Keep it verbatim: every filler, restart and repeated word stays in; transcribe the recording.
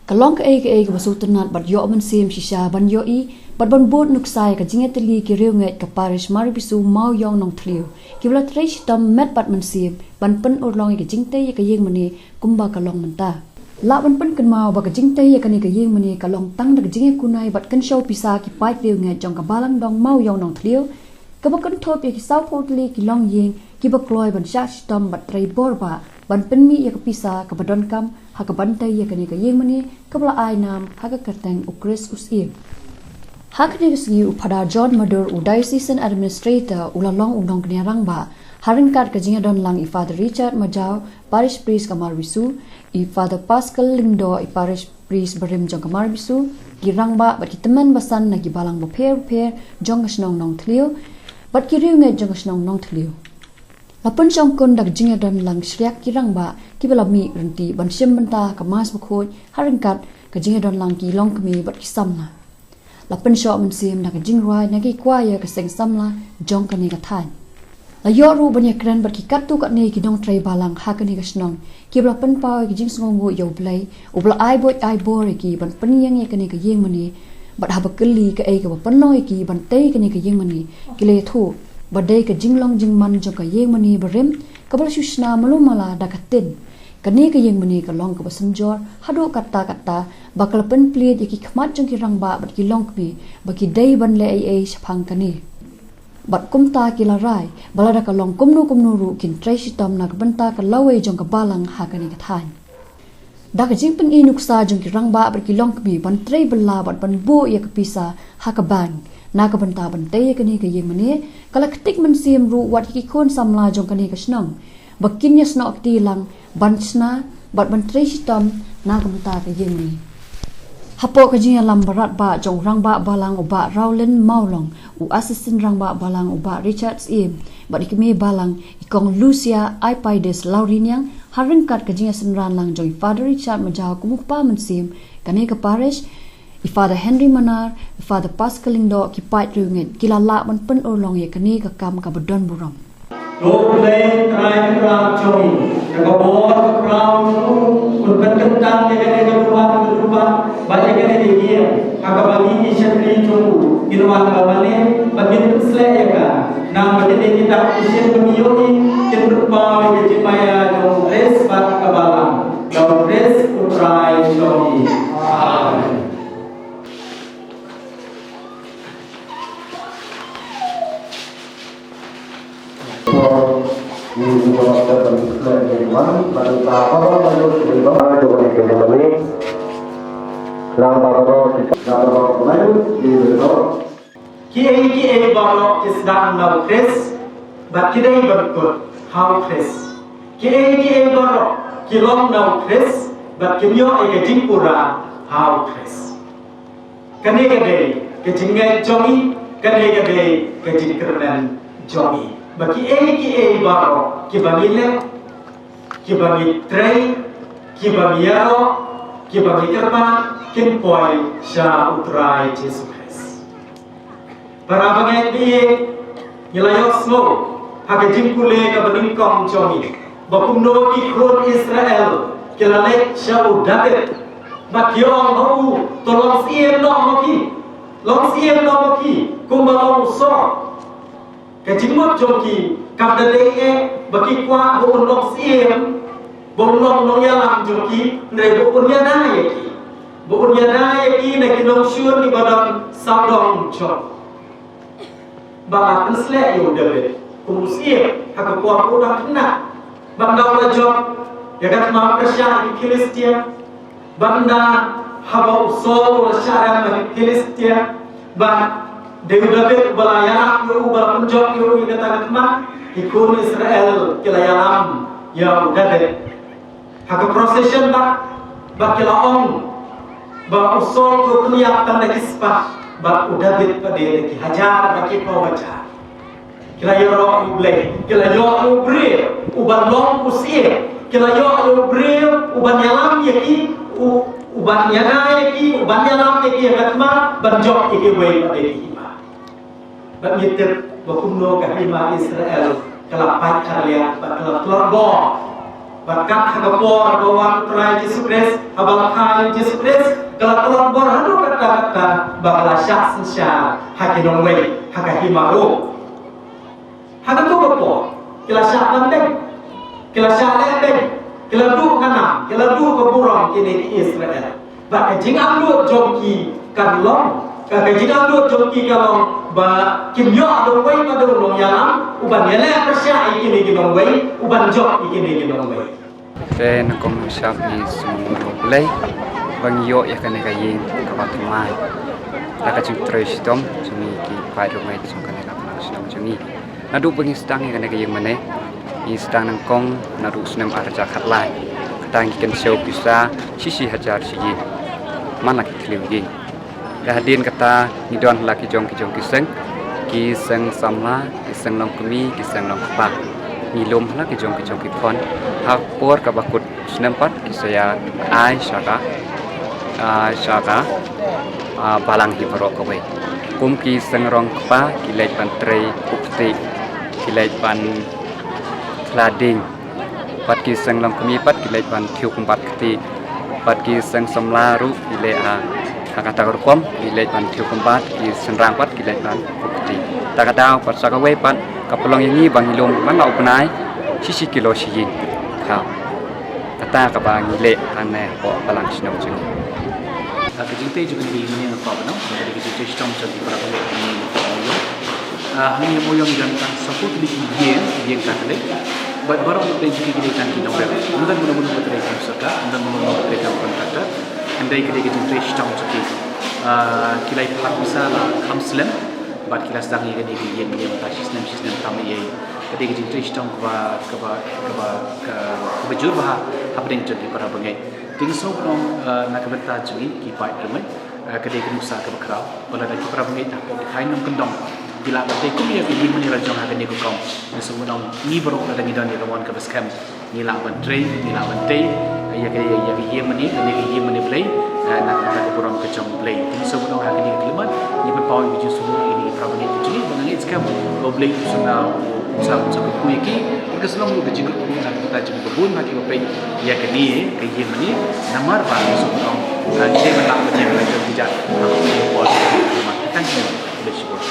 Ka long kaei kaei kaba sngewtynnat bad ïoh mynsiem shisha ban ïohi bad ban bud nuksa ïa ka jingïatylli ki riewngeit ka parish Marbisu Mawïong Nongthliew kiba la trei shitom met bad mynsiem ban pynurlong ïa ka jingtei ïa ka ïingmane kumba ka long mynta. Lah ban pynkynmaw ba ka jingtei ïa kane ka ïingmane ka long tang da ka jingïakunai bad kynshew pisa ki paid riewngeit jong ka Balang Dong Mawïong Nongthliew, kaba kynthup ïa ki sawphew tylli ki longïing kiba kloi ban shah shitom bad trei bor bah ban pynmih ïa ka pisa kaba donkam ha kaban tei ïa kane ka ïingmane kaba la ai nam ha ka kyrteng U Khrist U Syiem. Ha kane ka sngi u Phadar John Madur, u Diocesan Administrator, u la long u nongkñia rangbah ha ryngkat ka jingïadonlang i Father Richard Majaw, Parish Priest ka Marbisu, i Father Pascal Lyngdoh, i Parish Priest barim jong ka Marbisu, ki rangbah bad ki tymmen basan na ki balang bapher bapher jong ka shnong Nongthliew bad ki riewngeit jong ka shnong Nongthliew. La pynshongkun da ka jingïadonlang shriak ki rangbah kiba la mih ryntih ban shim bynta ha ka Mass Bakhuid ha ryngkat ka jingïadonlang ki longkmie bad ki samla. La pynshoh mynsiem da ka jingrwai na ki kwaya ka seng samla jong kane ka thaiñ. La ïoh ruh ban ïakren bad ki katto katne ki nongtrei balang ha kane ka shnong kiba la pynpaw ïa ka jingsngewnguh ïa U Blei uba la ai buit ai bor ïa ki ban pynïeng ïa kane ka ïingmane bad haba kylli kaei kaba pynlong ïa ki ban tei kane ka ïingmane, ki la ïathuh ba dei ka jinglong jingman jong ka ïingmane barim kaba la shu shna malu mala da ka tin. Kane ka ïingmane ka long kaba synjor haduh katta katta ba ka la pynplied ïa ki khmat jong ki rangbah bad ki longkmie ba ki dei ban leh ei ei shaphang kane. Bad kumta ki la rai ba lada ka long kumno kumno ruh kin trei shitom na ka bynta ka lawei jong ka balang ha kane ka thaiñ. Da ka jingpyni nuksa jong ki rangbah bad ki longkmie ban trei bylla bad ban buh ïa ka pisa ha ka bank na ka bynta ban tei ïa kane ka ïingmane, ka la ktik mynsiem ruh wat ïa ki khun samla jong kane ka shnong ba kin ïasnoh kti lang ban shna bad ban trei shitom na ka bynta ka ïingmane. Hapoh ka jingïalam barat bah jong u rangbah balang u Bah Rawlin Mawlong, u assistant rangbah balang u Bah Richard Syiem bad i kmie balang i Kong Lucia Aipaides Lawriniang, ha ryngkat ka jingïasynran lang jong i Father Richard Majaw kum u kpa mynsiem kane ka parish, i Father Henry Manar, i Father Pascal Lyngdoh, ki paid riewngeit ki la lah ban pynurlong ïa kane ka kam kaba don burom. To U Blei Trai Kynrad jong ngi, da ka bor ka khraw jong u, un pynkyntang ïa kane ka duwan ka duwan bad ïa kane ka ïing ha kaba ngi ki shakri jong u ngin wan ba mane bad ngin pynsleh ïa ka. Namar ba kine ki dak ki shin ba ngi ïohi kin pynpaw ïa ka jingmaïa jong U Khrist bad ka balang. Da U Khrist U Trai jong ngi. Amen. Kiei kiei baroh ki sdang na U Khrist bad ki dei ban kut ha U Khrist. Kiei kiei baroh ki long na U Khrist bad kin ïoh ïa ka jingpura ha U Khrist. Kane ka dei ka jingngeit jong ngi, kane ka dei ka jingkyrmen jong ngi. Ba kiei kiei baroh kiba ngi leh, kiba ngi trei, kiba ngi ïaroh, kiba ngi kyrpad kin poi sha U Trai Jisu Khrist. Para bangeit ba ïeit, ngi la ïohsngew ha ka jingpule kaba nyngkong jong ngi ba kumno ki khun Israel ki la leit sha u Dabid bad ki ong ha u, to long syiem noh ma ki, long syiem noh ma ki kumba long u Saul. Ka jingmut jong ki kam da dei eh ba ki kwah ba un long syiem, ba un long nongïalam jong ki, hynrei ba un ïada ïa ki, ba un ïada ïa ki na ki nongshun kiba don sawdong jong. Ba la pynsleh ïa u Dabid kum u syiem ha ka por ba u dang khynnah. Bad ynda u la jop ïa ka thma pyrshah ki Philistia, bad ynda haba u Saul u la shah rem na ki Philistia, bad dei u Dabid uba la ïarap ïa u, uba la pynjop ïa u ïa kata ka thma, ki khun Israel ki la ïalam ïa u Dabid ha ka procession, bad, bad ki la ong ba u Saul u pynïap tang da ki spah, bad u Dabid pat de da ki hajar bad ki phew hajar. Ki la ïaroh ïa u Blei, ki la ïoh ïa u briew uban long u syiem, ki la ïoh ïa u briew uban ïalam ïa ki, u, uban ïada ïa ki, uban ïalam ïa ki ha ka thma, ban jop ïa kiwei pat de ki hima. Bad ngi tip ba kumno ka hima Israel ka la pait arliang bad ka la tlot bor. Bad kat ha ka por ba wan u Trai Jisu Khrist, haba la kha ïa u Jisu Khrist, ka la tlot bor haduh katta katta ba ka la shah synshar ha ki nongwei ha ka hima ruh. Ha kato ka por ki la shah ban deng, ki la shah leh deng, ki la duh ka nam, ki la duh ka burom kine ki Israel. Bad ka jingangnud jong ki kan long, ka, ka jingangnud jong ki kan long ba kim ïoh da uwei pat u nongïalam uban ïaleh pyrshah ïa kine ki nongwei, uban jop ïa kine ki nongwei. Te nyngkong nyngshap ngi sngewbha ïa U Blei ba ngi ïoh ïa kane ka ïing kaba thymmai da ka jingtrei shitom jong ngi ki paid rymei jong kane ka tnat shnong jong ngi. Naduh ba ngi sdang ïa kane ka ïing mane, ngi sdang nyngkong naduh u snem ar hajar khatlai. Kata ngi kynshew pisa shi shi hajar shi ïing man la ki thliew ïing. Te hadien kata ngi don ha la ki jong ki jong ki seng, ki seng samla, ki seng longkmie, ki seng longkpa. Ngi lum ha la ki jong ki jong ki khon. Ha ka por kaba kut snem pat ki sa ïa ai sha ka, ah, sha ka, ah, balang hi baroh kawei. Kum ki seng rong kpa ki leit ban trei u kti, ki leit ban thla dieng. Pat ki seng longkmie pat ki leit ban thiew kumbat kti. Pat ki seng samla ruh ki leit, ah, ha kata ka rukom ki leit ban thiew kumbat, ki synrang pat ki leit ban u kti. Ta ka daw pat sa kawei pat ka pynlong ïa ngi ba ngi lum man la u bnai shi shi kilo shi ïing. Kata kaba ngi leh hangne hapoh balang shnong jong ngi. Ah, ka jingtei jong ngi mynne nga kwah ban ong, ka dei ka jingtei shitom jong ki para bangeit hangne hapoh Mawïong. Ah, hangne Mawïong ngi don tang sawphew tylli ki ïing, ïing Katholik. Bad baroh ki dei ki dei tang ki nongrep. Ym don mano mano ba trei kam sorkar, ym don mano mano ba trei kam kontraktor. Hynrei ka dei ka jingtrei shitom jong ki. Ah, ki la ïa phah pisa la kham slem. Bad ki la sdang ïa kane ka ïing mynne mynta shi snem shi snem tam ïa. Ka dei ka jingtrei shitom kaba, kaba, kaba, kaba jur bha hapdeng jong ki para bangeit. Te nga sngewbha ban ong, eh, na ka bynta jong ngi ki paid rymei, eh, ka dei ka nuksa kaba khraw. Ba lada ki para bangeit hapoh ki thaiñ nongkyndong ki lah ban tei kum ïa ka ïing mane la jong ha kane ka rukom. Nga sngewbha ban ong ngi baroh lada ngi don ïa ka mon kaba skhem, ngi lah ban trei, ngi lah ban tei ïa ka, ïa ka ïing mane, kane ka ïing mane Blei, eh, na ka bynta ka burom ka jong U Blei. Te ngi sngewbha ban ong ha kane ka khyllipmat ngi pynpaw ïa ka jingsngew ïa kine ki para bangeit ka jong ngi, ba nga ngeit skhem ba U Blei un sa, un sa, un sa kyrkhu ïa ki. Te ka shnong ruh ka jingkyrkhu na ka bynta jong ki babun ha kiba peit ïa kane ka ïing mane. Namar ba ngi sngewbha ban ong, eh, ngi dei ban lah ban ïeng la jong ki jait ha kane ka por. Thank you. Bless you all.